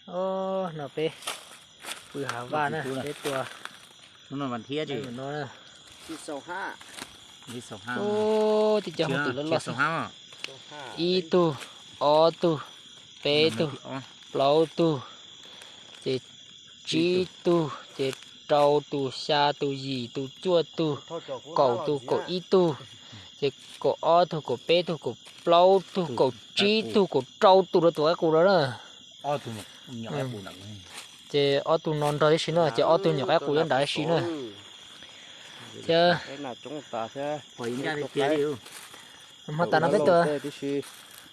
Os, no peb pw hav vaj na, peb tua hnub no thiab no na. Ub, tib co hauj twm loj loj xwb. Ib tug, ob tug, peb tug, plaub tug, ces tsib tug, ces rau tus, xya tus, yim tus, cuaj tug, kaum tus, kaum ib tug, ces kaum ob tug, kaum peb tug, kaum plaub tug, kaum tsib tug, kaum rau tus rau tus qaib qus no na. Ces ob tug no nrog tib si no, ces ob tug nyuam qaib qus nyob nrad tib si na. Thiab hmo tas no peb tua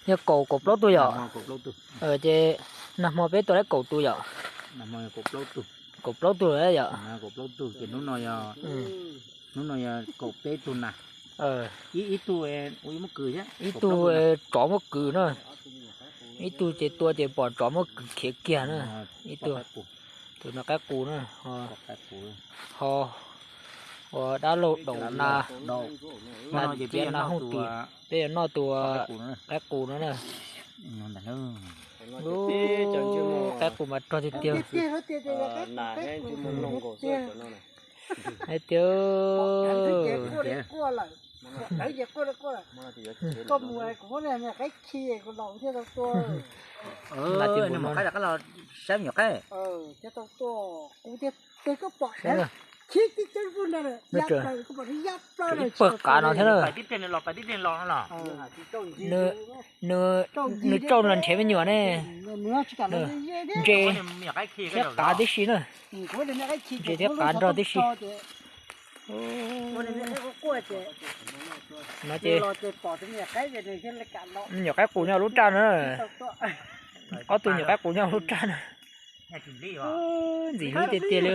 yog kaum, kaum plaub tug yom. Ces nag hmo peb tua tau kaum tus yom. Kaum plaub tug yom. Hnub no yog kaum peb tug na. Ib tug tsov muaj kws na. Ib tug ces tua ces pom tsov muaj kws khiav kiag na. Ib tug, tus no qaib qus na. Ho ua dab laug daum na, na tiab na hauj twm, peb yuav noj tus qaib qus no na. Ub, qaib qus mas rog tiag tiag. Hais tias ib pawg qav no thiab na. Nws, nws tsaus los nrhiav me nyuam ne. Ntses thiab qav tib si na. Ntses thiab qav nrog tib si. No ces me nyuam qaib qus nyob lub raj na. Ob tug nyuam qaib qus nyob lub raj na. Ntxim hlub tiag tiag li.